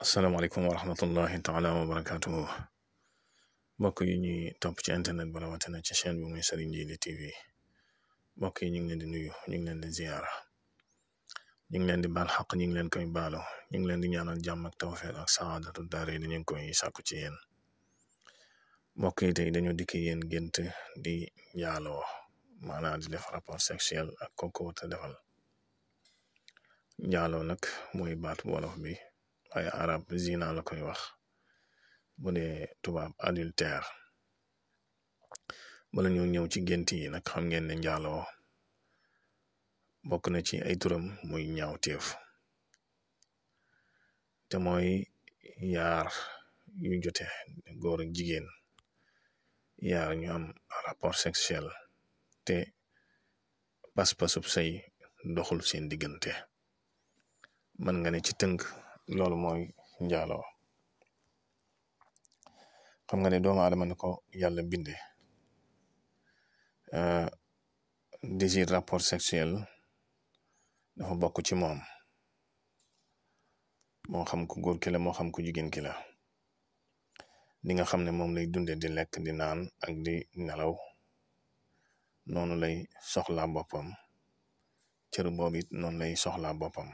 asalaamaaleykum wa rahmatullahi taala wa barakatuhu mbokk yi ñuy topp ci internet ba rawatina ci chaîne bi muy Serigne Djily TV mbokk yi ñu ngi leen di nuyu ñu ngi leen di ziyaara ñu ngi leen di baal xaq ñu ngi leen koy baalu ñu ngi leen di ñaanal jàmm ak tawfeex ak saadatu daare ni ñu ngi koy sàkku ci yéen mbokk yi tey dañoo dikk yéen gént di njaaloo maanaam di def rapport sexuel ak kooku wut a defal njaaloo nag mooy baat wolof bi waaye arab zina la koy wax bu dee tubaab adultère bala ñu ñëw ci gént yi nag xam ngeen ne njaaloo bokk na ci ay turam muy ñaawteef te mooy yaar yu jote góor ak jigéen yaar ñu am rapport sexuel te pas-pasub say doxul seen diggante mën nga ne ci tënk loolu mooy njaaloo xam nga ne doomu aadama ne ko yàlla binde désir rapport sexuel dafa bokk ci moom moo xam ku góor ki la moo xam ku jigéen ki la li nga xam ne moom lay dunde di lekk di naan ak di nelaw noonu lay soxlaa boppam cër boobu it noonu lay soxlaa boppam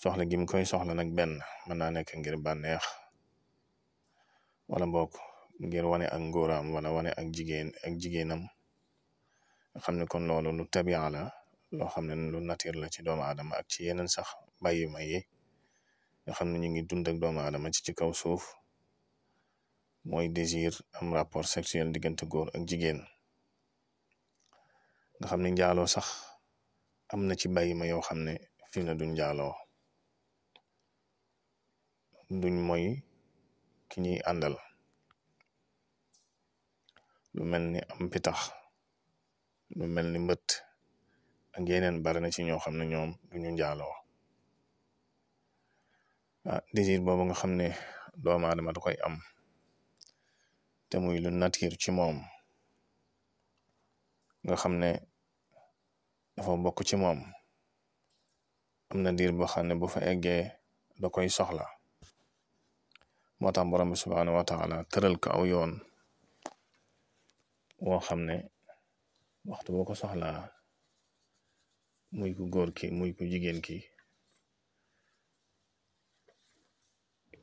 soxla gi mu koy soxla nag benn mën naa nekk ngir bànneex wala mbokk ngir wane ak ngóoraam wala wane ak jigéenam nga xam ne kon loolu lu tabia la loo xam ne lu nature la ci doomu aadama ak ci yeneen sax bàyyi ma yi nga xam ne ñu ngi dund ak doomu aadama ci kaw suuf mooy désir am rapport sexuel diggante góor ak jigéen nga xam ne njaaloo sax am na ci bàyyi ma yoo xam ne fi na duñ njaaloo duñ mooy ki ñuy àndal lu mel ni am pitax lu mel ni mbët ak yeneen bari na ci ñoo xam ne ñoom duñu njaaloo désir boobu nga xam ne doomu aadama da koy am te muy lu nature ci moom nga xam ne dafa bokk ci moom am na diir boo xam ne bu fa eggee da koy soxla moo tax borom bi subhaanahu wa taala tëral ko aw yoon woo xam ne waxtu boo ko soxlaa muy ku góor ki muy ku jigéen ki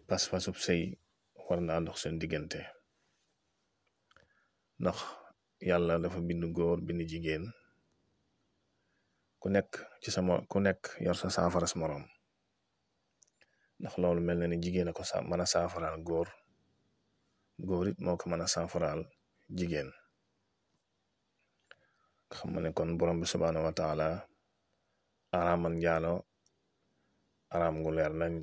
pas-pasub sëy war naa dox seen diggante ndax yàlla dafa bind góor bind jigéen ku nekk yor sa saafaras moroom ndax loolu mel na ni jigéen a ko mën a saafaraal góor it moo ko mën a saafaraal jigéen xam ne kon borom bi subhaanahu wa taala araamal njaaloo araam gu leer nañ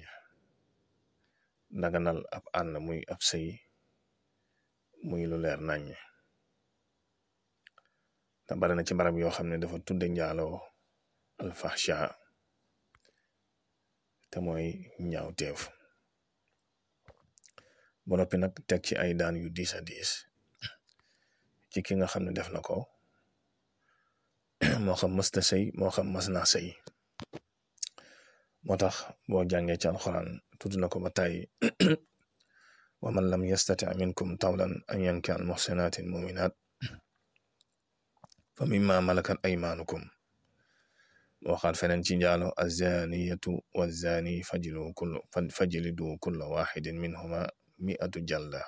daganal ab ànd muy ab sëy muy lu leer nañ te bari na ci barab yoo xam ne dafa tudde njaaloo alfahsha te mooy ñaawteef ba noppi nag teg ci ay daan yu diis a diis ci ki nga xam ne def na ko moo xam mësta sëy moo xam mas naa sëy moo tax boo jàngee ci alxuraan tudd na ko ba tàyyi wa man lam yastati minkum tawlan an yanki al muhsinatin muminat fa mimma malakat aymaanukum waxaat feneen ci njaalo azaniyatu wazani fajlidu kulla waxidin minhuma mi'atu jalda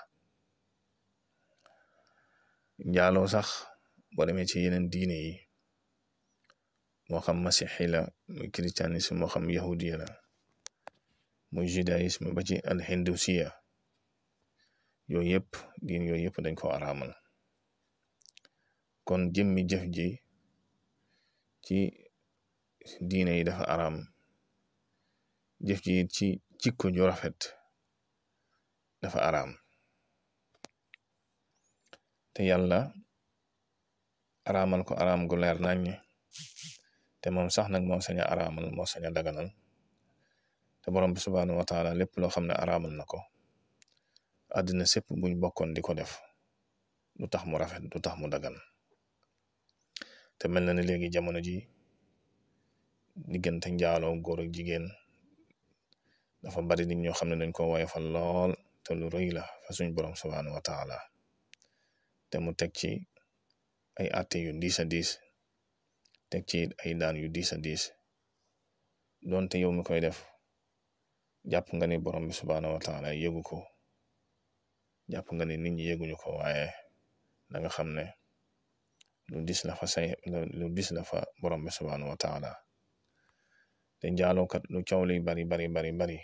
njaaloo sax boo demee ci yeneen diine yi moo xam masixi la muy christianisme moo xam yahudiya la muy judaïsme ba ci alhindusiya yooyu yëpp dañ ko araamal kon jëmmi jëf ji ci diine yi dafa araam jëf ji ci jikko ju rafet dafa araam te yàlla araamal ko araam gu leer nañ te moom sax nag moo sañ a araamal moo sañ a daganal te borom bi subhaanahu wa taala lépp loo xam ne araamal na ko àddina sépp buñ bokkoon di ko def du tax mu rafet du tax mu dagan te mel na ne léegi jamono ji diggante njaaloo góor ak jigéen dafa bari nit ñoo xam ne dañ ko woyofal lool te lu rëy la fa suñ borom subhanahu wa taala te mu teg ci ay àtte yu diis a diis teg ci ay daan yu diis a diis doonte yow mi koy def jàpp nga ni borom bi subhanahu wa taala yëgu ko jàpp nga ni nit ñi yëguñu ko waaye da nga xam ne lu dis la fa borom bi subhanahu wa taala te njaalookat lu coow li bari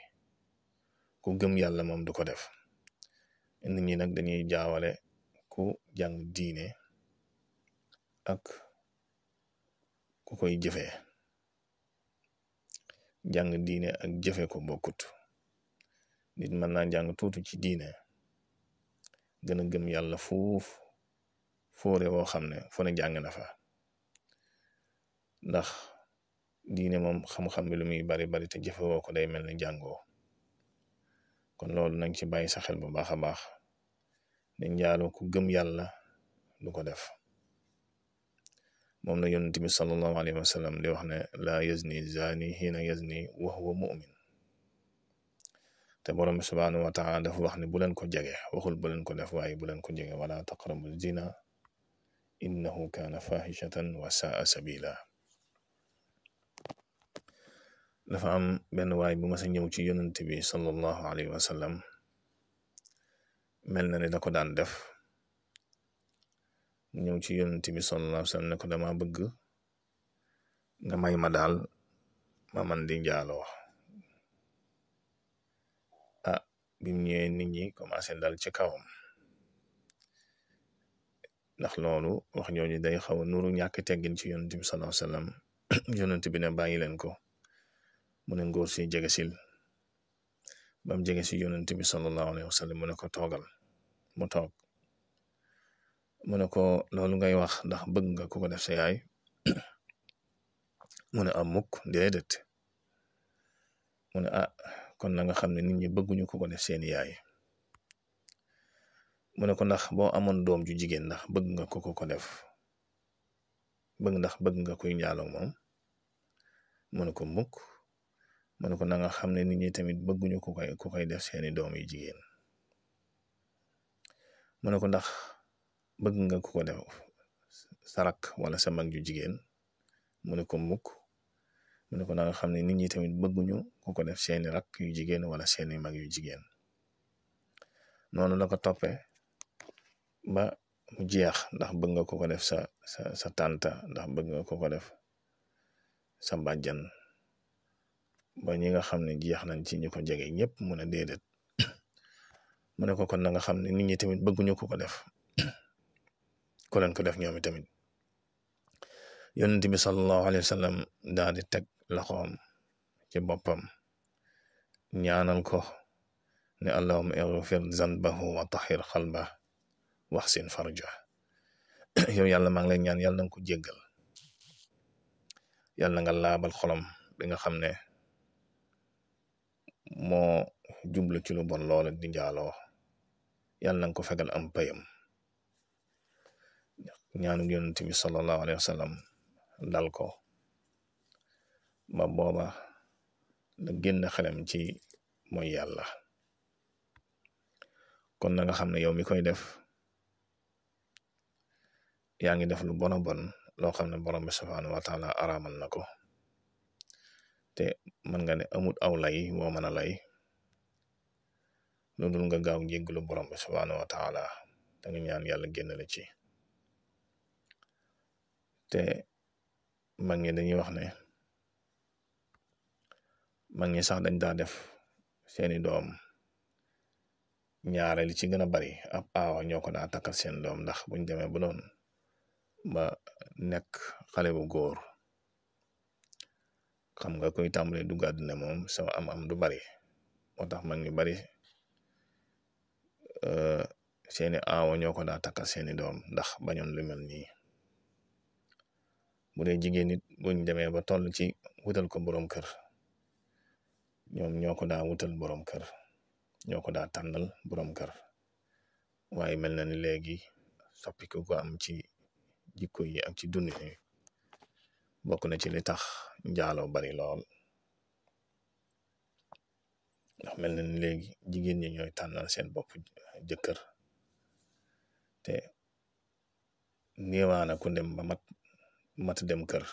ku gëm yàlla moom du ko def. nit ñi nag dañuy jaawale ku jàng diine ak ku koy jëfee. jàng diine ak jëfe ko bokkut. nit mën naa jàng tuuti ci diine gën a gëm yàlla fuuf fóore woo xam ne fu ne jàng na fa, ndax diine moom xam-xam bi lu muy bari te jëfe woo ko day mel ni jàngoo. kon loolu nañ ci bàyyi sa xel bu baax a baax ne njaaloo ku gëm yàlla du ko def. moom la yonent bi sallallahu alayhi wa sallam di wax ne laa yazni zani hiina yazni wa huwa mu'min. te borom bi subhanahu wa taala dafa wax ne bu leen ko jege, waxul bu leen ko def waaye bu leen ko jege. wala taqrabu zina innahu kaana fahishatan wa saa sabila. dafa am benn waay bu ma sa ñëw ci yonent bi sallallahu alayhi wa sallam mel na ne da ko daan def. ñëw ci yonent bi sallallahu alayhi wa sallam ne ko dama bëgg nga may ma daal ma man di njaaloo. bim ñëwee nit ñi commencé dal ci kawam, ndax loolu wax jooju day xaw a nuru ñàkk teggin ci yonent bi sallallahu alayhi wa sallam. yonent bi ne bàyyi leen ko. mu ne ngóor si jege sil bam jege si yonent bi sallallahu alayhi wa sallam mu ne ko toogal. mu toog mu ne ko loolu ngay wax ndax bëgg nga ku ko def sa yaay. mu ne am mukk déedéet. mu ne kon na nga xam ne nit ñi bëgguñu ku ko def seeni yaay. mu ne ko ndax boo amoon doom ju jigéen ndax bëgg nga ku ko def bëgg nga kuy njaaloo moom. mu ne ko mukk. mu ne ko na nga xam ne nit ñi tamit bëgguñu ku koy def seeni doom yu jigéen. mu ne ko ndax bëgg nga ku ko def sarak wala sa mag ju jigéen. mu ne ko mukk. mu ne ko na nga xam ne nit ñi tamit bëgguñu ku ko def seeni rak yu jigéen wala seeni mag yu jigéen. noonu la ko toppee ba mu jeex. ndax bëgg nga ku ko def sa tànta, ndax bëgg nga ku ko def sa bàjjan, ba ñi nga xam ne jeex nañ ci ñu ko jege ñëpp mu ne déedéet. mu ne ko kon na nga xam ne nit ñi tamit bëgguñu ku ko def ku leen ko def ñoom tamit. yonent bi sallallahu alayhi wa sallam daal di teg loxoom ci boppam ñaanal ko ne allahumma ighfir zanbahu wa tahhir qalba wahsin farja. yow yàlla maa ngi lay ñaan yàlla na nga ko jéggal, yàlla nga laabal xolam bi nga xam ne moo jublu ci lu bon lool di njaaloo. yàlla na nga ko fegal am payam. ñaanu yonent bi sallallahu alayhi wa sallam dal ko ba booba la génn xelam ci mooy yàlla. kon na nga xam ne yow mi koy def yaa ngi def lu bon a bon loo xam ne borom bi subhanahu wa taala araamal na ko. te mën nga ne amut aw lay woo mën a lay lu dul nga gaaw jéggalu borom bi subhanahu wa taala da nga ñaan yàlla génn la ci. te mag ñi dañuy wax ne mag ñi sax dañ daa def seeni doom ñaare li ci gën a bari ab aawa ñoo ko daa takkal seen doom, ndax buñ demee ba doon ba nekk xale bu góor xam nga koy tàmbalee dugg àddina moom sama am du bari. moo tax mag ñu bari seeni aawa ñoo ko daa takkal seeni doom ndax bañoon lu mel nii. bu dee jigéen nit buñ demee ba toll ci wutal ko borom kër ñoom ñoo ko daa wutal borom kër, ñoo ko daa tànnal borom kër. waaye mel na ni léegi soppiku ko am ci jikko yi ak ci dund yi bokk na ci li tax njaaloo bari lool. ndax mel na ni léegi jigéen ñi ñooy tànnal seen bopp jëkkër te néewaana ku dem ba mat dem kër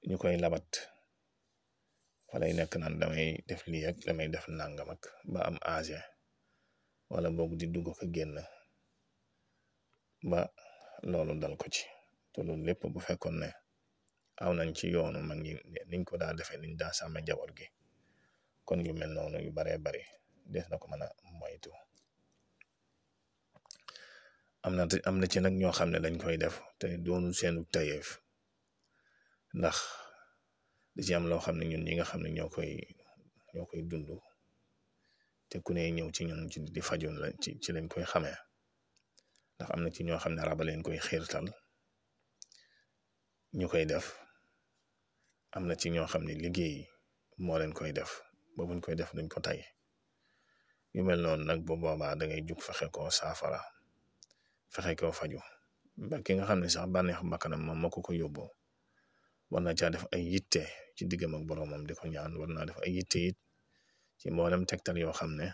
ñu koy labat fa lay nekk naan damay def lii ak damay def nangam ak ba am âge wala boog di dugg ko génn ba loolu dal ko ci te loolu lépp bu fekkoon ne aw nañ ci yoonu mag ñi niñ ko daa defee niñ daa sàmm njaboot gi kon yu mel noonu yu baree bari des na ko mën a moytu. am na ci nag ñoo xam ne dañ koy def te doonu seenu tayeef ndax da ci am loo xam ne ñun ñi nga xam ne ñoo koy dund te ku ne ñëw ci ñun ci di fajun la ci lañ koy xamee ndax am na ci ñoo xam ne raba leen koy xiirtal ñu koy def am na ci ñoo xam ne liggéey moo leen koy def ba buñ koy def duñ ko tay yu mel noonu nag bu boobaa da ngay jug fexe koo saafara fexe koo faju ba ki nga xam ne sax bànneex bakkanam moom moo ko yóbbu war na caa def ay yitte ci diggam ak boroomam di ko ñaan war naa def ay yitte it ci mboolem tegtal yoo xam ne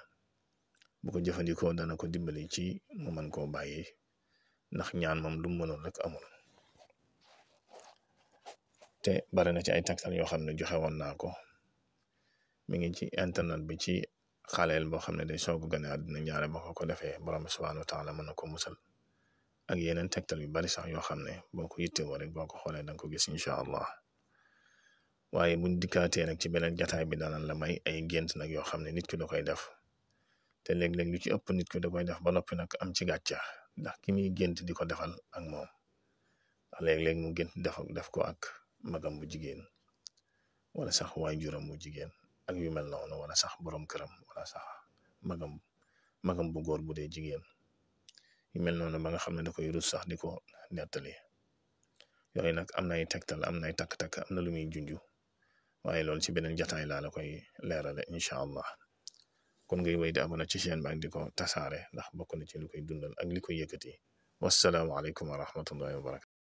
bu ko jëfandikoo dana ko dimbali ci mu mën koo bàyyi ndax ñaan moom lu mu mënul rek amul te bari na ci ay tegtal yoo xam ne joxe woon naa ko mi ngi ci internet bi ci xaleel boo xam ne day soog a gane àddina ñaare boo ko defee borom subhanahu wa taala mën na ko musal ak yeneen tegtal yu bari sax yoo xam ne boo ko yittewoo rek boo ko xoolee danga ko gis incha allah waaye buñ dikkaatee nag ci beneen jataay bi daanan la may ay gént nag yoo xam ne nit ki da koy def te léeg-léeg lu ci ëpp nit ki da koy def ba noppi nag am ci gàcca ndax ki muy gént di ko defal ak moom ndax léeg-léeg mu gént def ko ak magam bu jigéen wala sax waajuram bu jigéen ak yu mel noonu wala sax borom këram wala sax magam bu góor bu dee jigéen yu mel noonu ba nga xam ne da koy rus sax di ko nettali yooyu nag am nay tegtal am nay takk-takk am na lu muy junju waaye loolu ci beneen jataay laa la koy leerale incha allah kon ngay wéy di abonné ci chaîne bi ak di ko tasaare ndax bokk na ci lu koy dundal ak li koy yëkkati wassalaamu aleykum wa rahmatullahi wa barakatu